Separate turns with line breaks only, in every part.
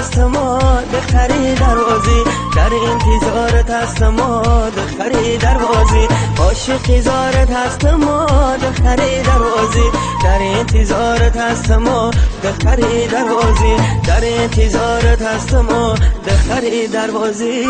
هستم دختری دروازی، در انتظارت هستم دختری دروازی، عاشقی زارت هستم دختری دروازی، در انتظارت هستم دختری دروازی، در انتظارت هستم دختری دروازی.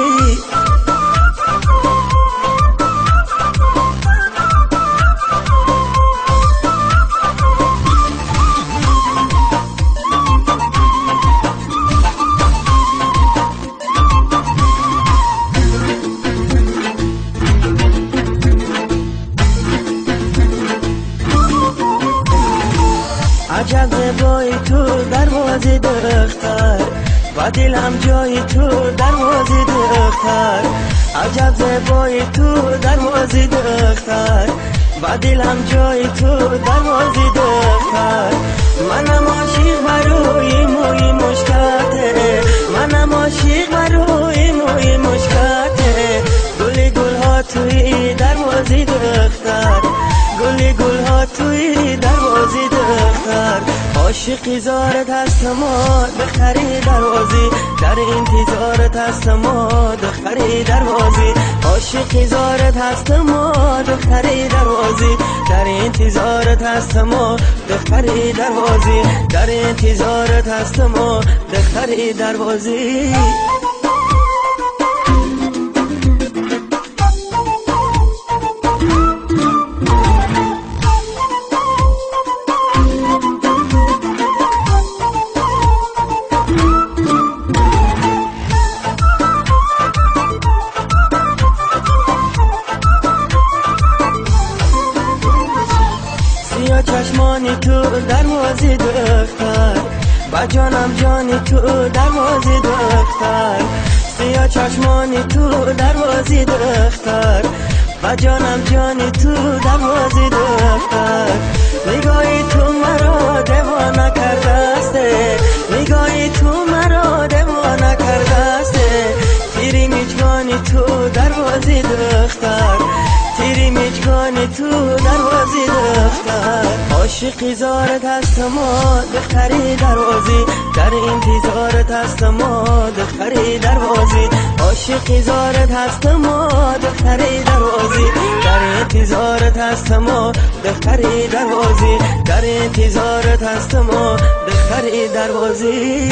عجب زیبایی تو دروازی دختر، با دلم جای تو دروازی دختر، عجب زیبایی تو دروازی دختر، با دلم جای تو دروازی دختر. منم عاشق بروی موی مشکاته، منم عاشق بروی موی مشکاته، گلی گلها توی دروازی دختر، گلی گلها توی دروازی دختر. عاشقی زارت هستم دختری دروازی، در انتظارت هستم دختری دروازی، عاشقی زارت هستم دختری دروازی، در انتظارت هستم دختری دروازی، در انتظارت هستم دختری دروازی. چشمانی تو دروازی دختر، با جانم جانی تو دروازی دختر، سیاه چشمانی تو دروازی دختر، با جانم جانی تو دروازی دختر. نگاهی تو مرا دیوانه کرده است، نگاهی تو مرا دیوانه کرده است، تیری میجگانی تو دروازی دختر، تیری میجگانی تو دروازی دختر. عاشقی زارت هستم دختری دروازی، در انتظارت هستم دختری دروازی، عاشقی زارت هستم دختری دروازی، در انتظارت هستم دختری دروازی، در انتظارت هستم دختری دروازی.